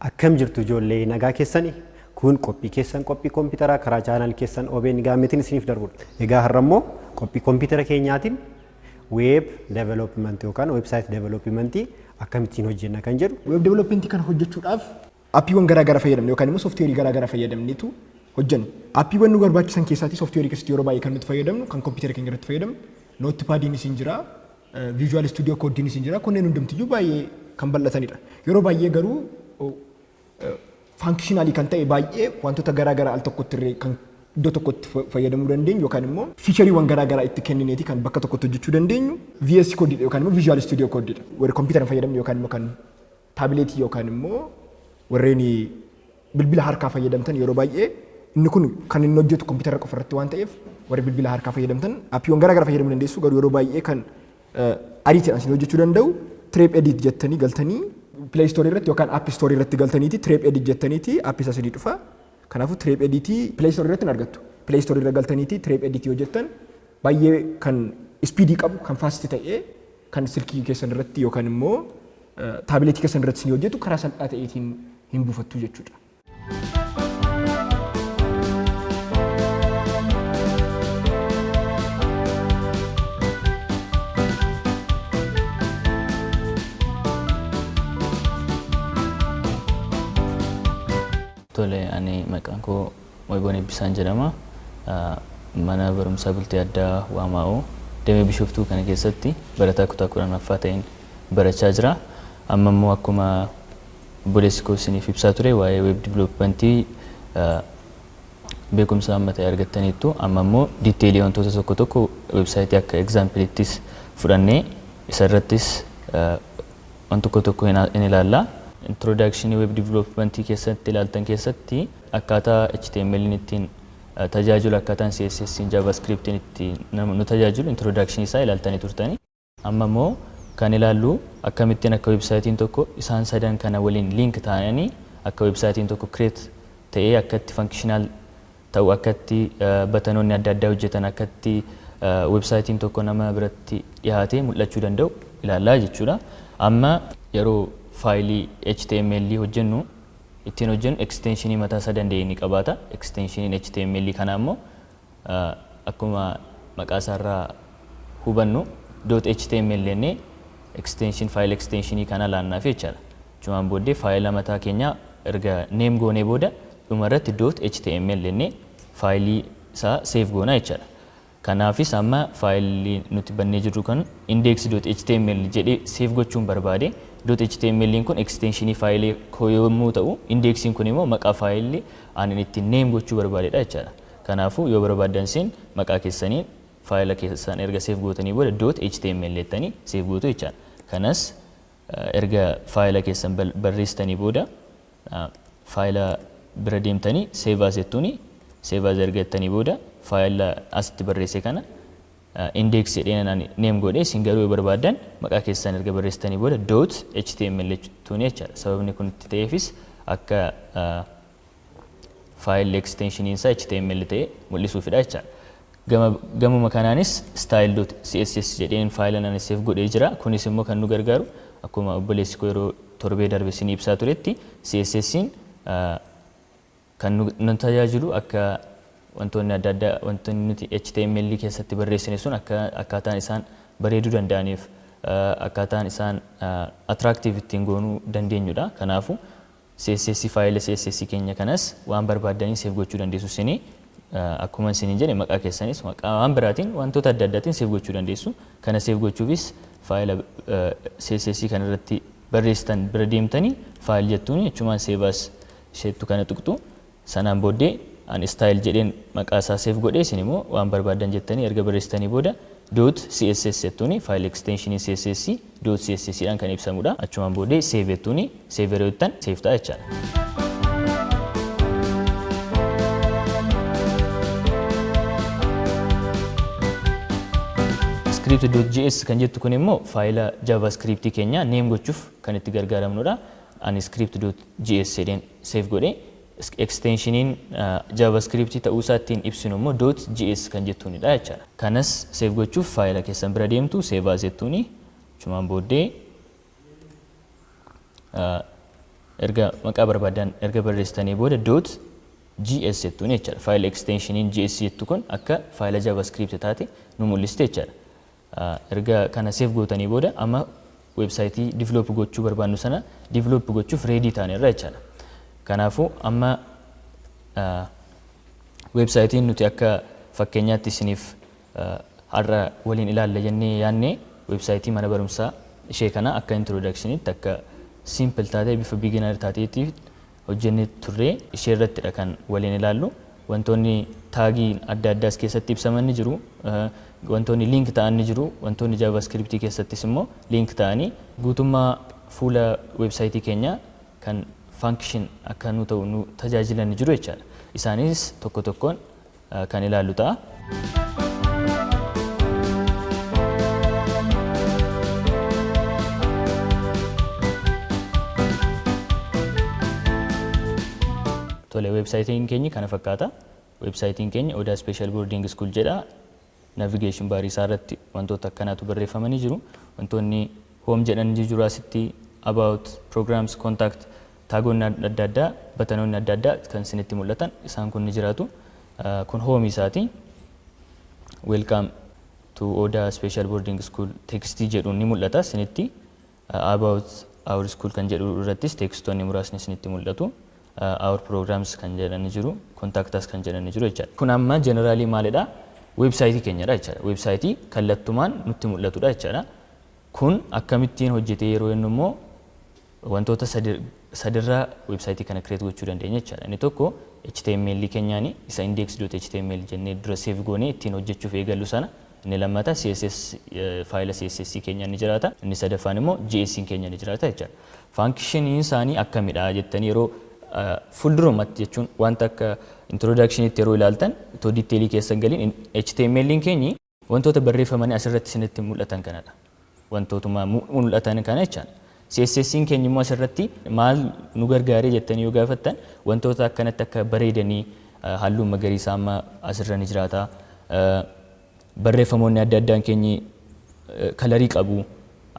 Akkam jirtu ijoollee, nagaa keessanii? Kun qophii keessan, qophii kompiitaraa karaa channel keessan OBN Gaammeetiin isiniif darbudha. Egaa har'a immoo qophii kompiitara keenyaatiin web development yookaan website development akkamittiin hojjenna kan jedhu. Web development kana hojjechuudhaaf appiiwwan garaa garaa fayyadamne yookaan immoo sooftiweerii garaa garaa fayyadamneetu hojjenna. Appiiwwan nu barbaachisan keessaatii sooftiweerii keessatti yeroo baay'ee kan nuti fayyadamnu, kan kompiitara keenya irratti fayyadamnu, Notepadiinis hin jira, Visual Studio Codeiinis hin jira. Kunneen hundumtiyyuu baay'ee kan bal'atanidha. Yeroo baay'ee garuu functional kan ta'e, baay'ee wantoota garaa garaa al tokkotti illee kan iddoo tokkotti fayyadamuu dandeenyu yookaan immoo featureiiwwan garaa garaa itti kennineeti kan bakka tokkotti hojjechuu dandeenyu VS Code yookaan immoo Visual Studio Code. Warri kompiitara fayyadamnu yookaan immoo kan taabileetii yookaan immoo warreen bilbila harkaa fayyadamtan, yeroo baay'ee inni kun kan inni hojjetu kompiitara qofa irratti waan ta'eef, warri bilbila harkaa fayyadamtan appiiwwan garaa garaa fayyadamuu dandeessu. Garuu yeroo baay'ee kan ariitiidhaan isin hojjechuu danda'u TrebEdit jettanii galtanii Play Store irratti yookaan App Store irratti galtaniiti TrebEdit jettaniiti aappii isaa isinii dhufa. Kanaafuu TrebEdit Play Store irratti hin argattu. Play Store irra galtaniiti TrebEdit yoo jettan baay'ee kan speedii qabu, kan fast ta'ee, kan silkii keessan irratti yookaan immoo taabileetii keessan irratti isin hojjetu karaa salphaa ta'eetiin hin buufattu jechuudha. Tole, ani maqaan koo Mo'iboon Eebbisaan jedhama. Mana barumsaa bultii addaa Waamaa'oo damee Bishooftuu kana keessatti barataa kutaa 10ffaa ta'een barachaa jira. Amma immoo akkuma obboleessi koo isiniif ibsaa ture, waa'ee web developmentii beekumsa amma ta'e argattaniittu. Amma immoo detailii wantoota tokko tokko websaayitii akka exampleittis fudhannee isarrattis waan tokko tokko hin ilaalla. Introduction web developmentii keessatti ilaaltan keessatti akkaataa HTML ittiin tajaajilu, akkaataan CSS, JavaScript ittiin nu tajaajilu introduction isaa ilaaltanii turtani. Amma immoo kan ilaallu akkamittiin akka websaayitiin tokko isaan sadan kana waliin link ta'anii, akka websaayitiin tokko create ta'ee, akka itti functional ta'u, akka itti buttonoonni adda addaa hojjetan, akka itti websaayitiin tokko nama biratti dhiyaatee mul'achuu danda'u ilaallaa jechuudha. Amma yeroo faayilii HTML hojjennu, ittiin hojjennu, extensionii mataa isaa danda'e ni qabaata. Extensioniin HTML kana immoo akkuma maqaa isaarraa hubannu .html jennee extension, file extensionii kana laannaaf jechaadha. Achumaan booddee faayila mataa keenya erga name goonee booda dhuma irratti .html jennee faayilii isaa save goonaa jechaadha. Kanaafis amma faayilli nuti bannee jirru kan index.html jedhee save gochuun barbaade. .html kun extensionii faayilii koo yommuu ta'u, indexiin kun immoo maqaa faayilli ani ittiin name gochuu barbaadedha jechaadha. Kanaafuu yoo barbaaddan isin maqaa keessaniin faayila keessan erga save gootanii booda .html jettanii save gootu jechaadha. Kanas erga faayila keessan barreessitanii booda faayila bira deemtanii save as jettuuni, save as erga jettanii booda faayila asitti barreesse kana index jedhee ani name godhe. Isin garuu yoo barbaaddan maqaa keessan erga barreessitanii booda .html jettuuni jechaadha. Sababni kun itti ta'eefis akka faayilli extensioniin isaa HTML ta'e mul'isuufidha jechaadha. Gamuma kanaanis style.css jedheen faayila nan save godhee jira. Kunis immoo kan nu gargaaru akkuma obboleessi koo yeroo torbee darbe isin ibsaa turetti, CSS'n kan nu tajaajilu akka wantoonni adda addaa, wantoonni nuti HTML keessatti barreessine sun akka akkaataan isaan bareeduu danda'aniif, akkaataan isaan attractive ittiin goonuu dandeenyudha. Kanaafuu CSS, faayila CSS keenya kanas waan barbaaddanii save gochuu dandeessu. Isinii akkuma isiniin jedhe maqaa keessanis maqaa waan biraatiin, wantoota adda addaatiin save gochuu dandeessu. Kana save gochuufis faayila CSS kana irratti barreessitan bira deemtanii file jettuun jechumaan save as isheettu kana tuqxu. Sanaan booddee ani style jedheen maqaa isaa save godhee, isin immoo waan barbaaddan jettanii erga barreessitanii booda .css jettuuni, file extensionii CSS .css dhaan kan ibsamudha. Achumaan booddee save jettuuni, save yeroo jettan save ta'a jechaadha. Script.js kan jettu kun immoo faayila JavaScript keenya name gochuuf kan itti gargaaramnudha. Ani script.js jedheen save godhee, extensioniin JavaScript ta'uusaa ittiin ibsinu immoo .js kan jettuunidha jechaadha. Kanas save gochuuf faayila keessan bira deemtu, save as jettuuni, achumaan booddee Erga maqaa barbaadan erga barreessitanii booda dot JS jettuun jechaadha. File extensioniin JS jettu kun akka faayila JavaScript taate nu mul'iste jechaadha. Erga kana save gootanii booda amma websiteii develop gochuu barbaannu sana develop gochuuf ready taanerra jechaadha. Kanaafuu amma websiteiin nuti akka fakkeenyaatti isiniif har'a waliin ilaalla jennee yaadne websiteii mana barumsaa ishee kana akka introductionitti, akka simple taatee, bifa beginner taateetti hojjennee turre, ishee irrattidha kan waliin ilaallu. Wantoonni tagii adda addaas keessatti ibsaman ni jiru. Wantoonni link ta'an ni jiru. Wantoonni JavaScriptii keessattis immoo link ta'anii guutummaa fuula websiteii keenyaa kan function akka nu ta'u nu tajaajilan ni jiru jechaadha. Isaanis tokko tokkoon kan ilaallu ta'a. Tole, websiteiin keenya kana fakkaata. Websiteiin keenya Odaa Special Boarding School jedha. Navigation barii isaa irratti wantoota akkanaatu barreeffamanii jiru. Wantoonni home jedhan jiru asitti, about, programs, contact, tagoonni adda addaa, buttonoonni adda addaa kan isinitti mul'atan isaan kun ni jiraatu. Kun home isaati. "Welcome to Odaa Special Boarding School" textii jedhuun ni mul'ata isinitti. "About our school" kan jedhu irrattis textoonni muraasni isinitti mul'atu. "Our programs" kan jedhan ni jiru, "contact us" kan jedhan ni jiru jechaadha. Kun amma generalii maalidha? Websiteii keenyadha jechaadha. Websiteii kallattumaan nutti mul'atudha jechaadha. Kun akkamittiin hojjetee yeroo jennu immoo wantoota sadirraa websiteii kana create gochuu dandeenya jechaadha. Inni tokko HTML keenyaani, isa index.html jennee dura save goonee ittiin hojjechuuf eegallu sana. Inni lammataa CSS, faayila CSS keenya ni jiraata. Inni sadaffaan immoo JS keenya ni jiraata jechaadha. Functioniin isaanii akkamidha jettanii yeroo fuuldurumatti jechuun wanta akka introductionitti yeroo ilaaltan, otoo detailii keessa hin galiin, HTML keenyi wantoota barreeffamanii asirratti isinitti mul'atan kanadha. Wantootuma mul'atan kana jechaadha. CSS keenya immoo asirratti maal nu gargaaree jettanii yoo gaafattan, wantoota akkanatti akka bareedanii, halluun magariisaa amma asirra ni jiraata. Barreeffamoonni adda addaan keenyi colorii qabu.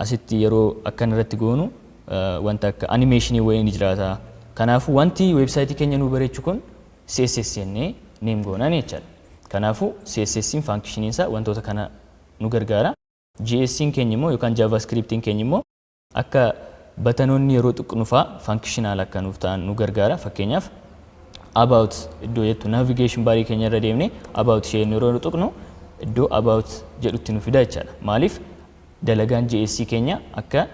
Asitti yeroo akkanarratti goonu wanta akka animationii wayii ni jiraata. Kanaafuu wanti websiteii keenya nu bareechu kun CSS jennee name goonaan jechaadha. Kanaafuu CSS functioniin isaa wantoota kana nu gargaara. JS keenya immoo yookaan JavaScriptiin keenya immoo akka buttonoonni yeroo tuqnu fa'aa functional akka nuuf ta'an nu gargaara. Fakkeenyaaf, about iddoo jettu navigation barii keenya irra deemnee about ishee yeroo nu tuqnu iddoo about jedhutti nu fida jechaadha. Maaliif? Dalagaan JS keenya akka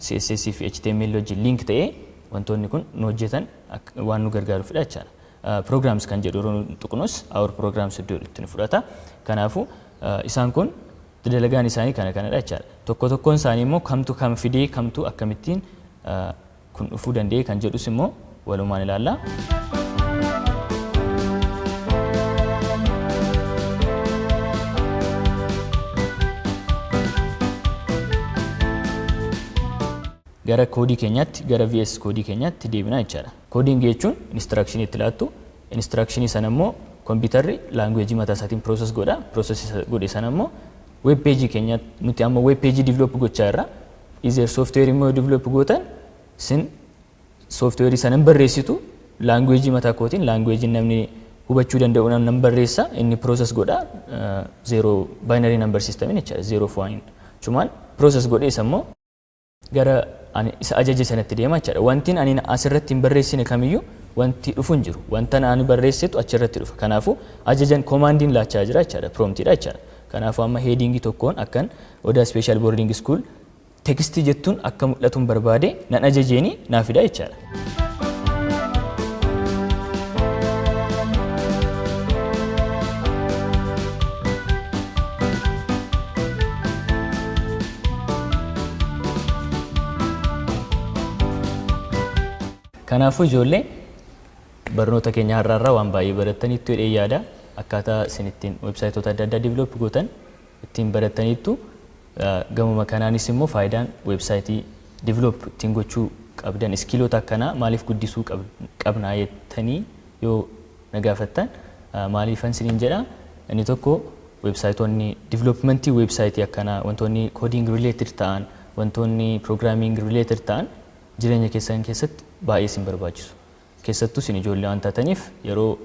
CSS fi HTML wajjin link ta'ee wantoonni kun nu hojjetan waan nu gargaaruufidha jechaadha. Programs kan jedhu yeroo nu tuqnus our programs iddoo itti nu fudhata. Kanaafuu isaan kun dalagaan isaanii kana kanadha jechaadha. Tokko tokkoon isaanii immoo kamtu kam fidee, kamtu akkamittiin kun dhufuu danda'e kan jedhus immoo walumaan ilaalla. Gara koodii keenyaatti, gara VS Codeii keenyaatti deebina jechaadha. Coding jechuun instructionii itti laattu, instructionii sana immoo kompiitarri languageii mataa isaatiin process godha. Process godhe sana immoo web pageii keenya, nuti amma web pageii develop gochaa jirra. Either software immoo develop gootan, sin software sana hin barreessitu, languageii mataa kootiin, languageiin namni hubachuu danda'u nan barreessa, inni process godha, zero binary number system jechaadha, zero fi one chumaan process godhee isa immoo gara ani isa ajaje sanatti deema jechaadha. Wanti ani asirratti hin barreessine kamiyyuu wanti dhufu hin jiru. Wanta ani barreessetu achirratti dhufa. Kanaafuu ajajan commandiin laachaa jira jechaadha. Promptiidha jechaadha. Kanaafuu amma headingii tokkoon akkan Odaa Special Boarding School textii jettuun akka mul'atuun barbaade nan ajajeeni naa fida jechaadha. Kanaafuu ijoollee, barnoota keenya har'aarraa waan baay'ee barattaniittu jedhee yaada. Akkaataa isin ittiin websiteoota adda addaa develop gootan ittiin barattaniittu. Gamuma kanaanis immoo faayidaan websiteii develop ittiin gochuu qabdan, skilloota akkanaa maaliif guddisuu qabnaa jettanii yoo na gaafattan, maaliifan isiniin jedha? Inni tokko, websiteoonni developmentii websiteii akkanaa, wantoonni coding related ta'an, wantoonni programming related ta'an jireenya keessan keessatti baay'ee isin barbaachisu. Keessattuu isin ijoollee waan taataniif, yeroo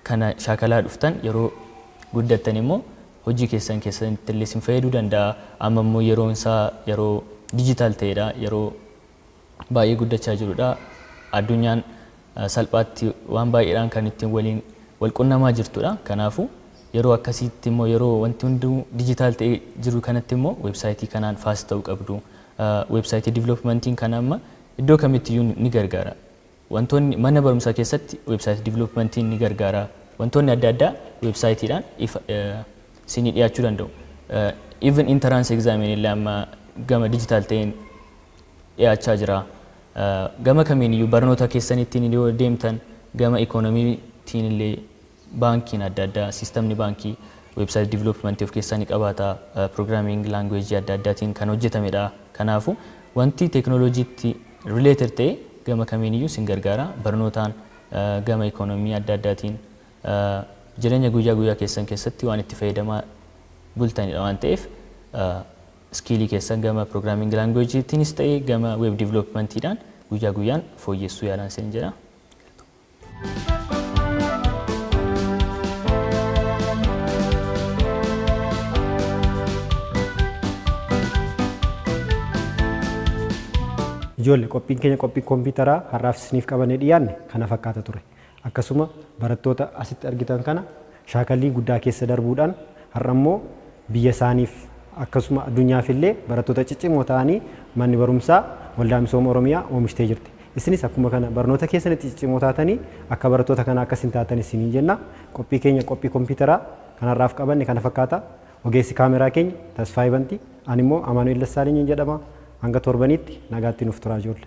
kana shaakalaa dhuftan, yeroo guddattan immoo hojii keessan keessatti illee isin fayyaduu danda'a. Amma immoo yeroon isaa yeroo digital ta'edha. Yeroo baay'ee guddachaa jirudha. Addunyaan salphaatti waan baay'eedhaan kan ittiin waliin wal qunnamaa jirtudha. Kanaafuu yeroo akkasiitti immoo, yeroo wanti hunduu digital ta'ee jiru kanatti immoo, website kanaan fast ta'uu qabdu. Website developmentiin kana amma iddoo kamittiyyuu ni gargaara. Wantoonni mana barumsaa keessatti website developmentiin ni gargaara. Wantoonni adda addaa websiteiidhaan ifa isinii dhiyaachuu danda'u. Even entrance examiin illee amma gama digital ta'een dhiyaachaa jira. Gama kamiin iyyuu barnoota keessanittiin yoo deemtan, gama ikoonomiitiin illee baankiin adda addaa, systemni baankii website developmentii of keessaa ni qabaata. Programming languageii adda addaatiin kan hojjetamedha. Kanaafuu wanti teekinooloojiitti related ta'e gama kamiin iyyuu isin gargaara. Barnootaan, gama ikoonomii adda addaatiin, jireenya guyyaa guyyaa keessan keessatti waan itti fayyadamaa bultanidha waan ta'eef, skillii keessan gama programming languageiitiinis ta'e gama web developmentiidhaan guyyaa guyyaan fooyyessuu yaalaan isin jedha. Ijoollee, qophiin keenya qophii kompiitaraa har'aaf isiniif qabannee dhiyaanne kana fakkaata ture. Akkasuma barattoota asitti argitan kana shaakallii guddaa keessa darbuudhaan har'a immoo biyya isaaniif akkasuma addunyaaf illee barattoota ciccimoo ta'anii manni barumsaa Waldaa Misooma Oromiyaa oomishtee jirti. Isinis akkuma kana barnoota keessanitti ciccimoo taatanii akka barattoota kana akkas hin taatan isiniin jenna. Qophii keenya qophii kompiitaraa kanarraaf qabanne kana fakkaata. Ogeessi kaameraa keenya Tasfaayee Bantii, ani immoo Amaanu'el Dassaalenyiin jedhama. Hanga torbaniitti nagaatti nuuf turaa, ijoollee.